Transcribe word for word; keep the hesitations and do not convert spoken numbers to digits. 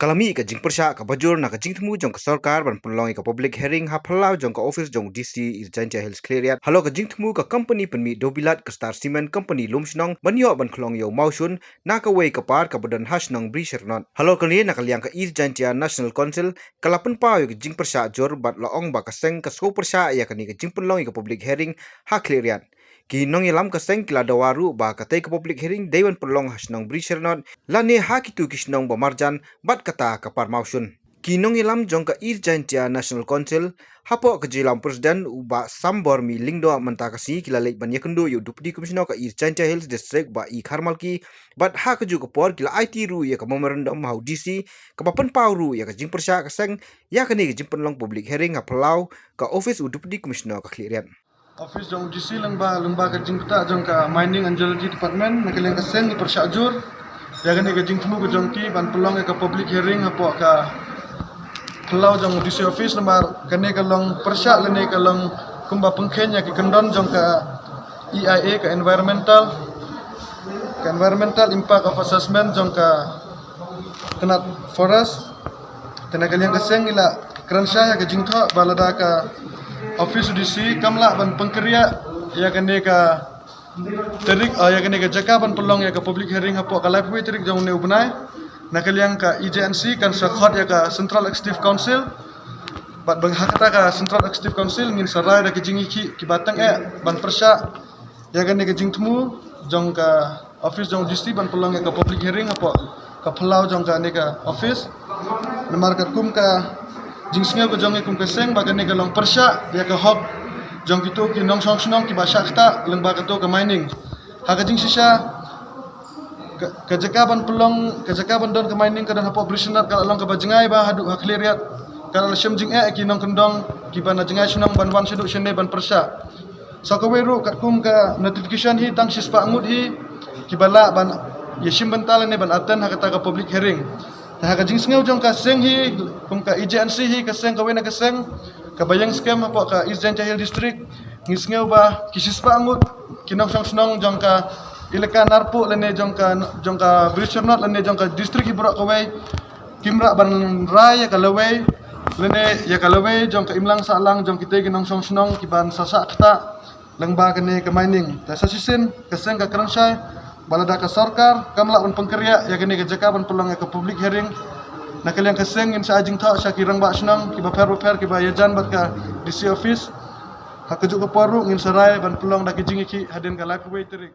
Ka la mih ka jingpyrshah kaba jur na ka jingthmu jong ka sorkar ban pynlong ïa ka public hearing ha phyllaw jong ka office jong u D C East Jaintia Hills Khliehriat halor ka jingthmu ka company pynmih dewbilat ka Star Cement Company Lumshnong ban ïoh ban khlong ïa u mawshun na kawei ka park kaba don ha shnong Brisharnot. Halor kane, na ka liang ka East Jaintia National Council ka la pynpaw ïa ka jingpyrshah jur bad la ong ba ka seng ka sngewpyrshah ïa kane ka jingpynlong ïa ka public hearing ha Khliehriat. Ki nongïalam ka seng ki la dawa ruh ba katei ka public hearing dei ban pynlong ha shnong Brisharnot lane ha kito ki shnong ba marjan bad kata ka park mawshun. Ki nongïalam jong ka East Jaintia National Council hapoh ka jingïalam u President u Bah Sambormi Lyngdoh mynta ka sngi ki la leit ban ïakynduh ïa u Deputy Commissioner ka East Jaintia Hills District Bah E Kharmalki, bad ha kajuh ka por ki la aiti ruh ïa ka memorandum ha u D C kaba pynpaw ruh ïa ka jingpyrshah ka seng ïa kane ka jingpynlong public hearing ha phyllaw ka office u Deputy Commissioner ka Khliehriat. Office jong u D C lyngba, lyngba ka jingpyrta jong ka Mining and Geology Department, na ka liang ka seng ngi pyrshah jur ïa kane ka jingthmu ka jong ki ban pynlong ïa ka public hearing hapoh ka phyllaw jong u D C office, namar kane ka long pyrshah lane ka long kumba pynkheiñ ïa ki kyndon jong ka E I A, ka environmental, ka environmental impact of assessment jong ka tnat forest. Te na ka liang ka seng ngi la kren shai ha ka jingthoh ba lada ka office D C kam lah ban pynkyrïa ïa kane ka tarik, ah, ïa kane ka jaka ban pynlong ïa ka public hearing hapoh ka laiphew tarik jong une u bnai, na ka liang ka E J N C kan sa khot ïa ka Central Executive Council. Bad bad ha kata ka Central Executive Council ngin sa rai da ka jingïakhih kiba tang eh ban pyrshah ïa kane ka jingthmu jong ka office jong u D C ban pynlong ïa ka public hearing hapoh ka phyllaw jong kane ka office. Namar katkum ka jingsngew ka jong ngi kum ka seng ba kane ka long pyrshah ïa ka hok jong kito ki nongshong shnong kiba shah ktah lyngba kato ka mining. Ha ka jingshisha ka, ka jaka ban pynlong, ka jaka ban don ka mining ka don hapoh Brisharnot, ka la long kaba jngai bha haduh ha Khliehriat, ka la shem jingeh ki nongkyndong kiba na jngai shnong ban wan shaduh shane ban pyrshah. Sa kawei ruh katkum ka notification hi tang shispah ngut hi kiba lah ban ïashim bynta lane ban attend ha kata ka public hearing. Te ha ka jingsngew jong ka seng hi, kum ka E J N C hi ka seng kawei na ka seng kaba ïeng skhem hapoh ka East Jaintia Hills District, ngi sngew ba ki shispah ngut ki nongshong shnong jong ka elaka Narpuh lane jong ka, jong ka Brisharnot lane jong ka district hi baroh kawei kim lah ban rai ïa ka lawei lane ïa ka lawei jong ka imlang sahlang jong kitei ki nongshong shnong kiban sa shah ktah lyngba kane ka mining. Te sa shisien ka seng ka kren shai ba lada ka sorkar kam lah ban pynkyrïa ïa kane ka jaka ban pynlong ïa ka public hearing, na ka liang ka seng ngin sa ai jingthoh sha ki rangbah shnong kiba pher ba pher kiba ïajan bad ka D C office. Ha kajuh ka por ruh ngin sa rai ban pynlong da ki jingïakhih hadien ka laiphew tarik.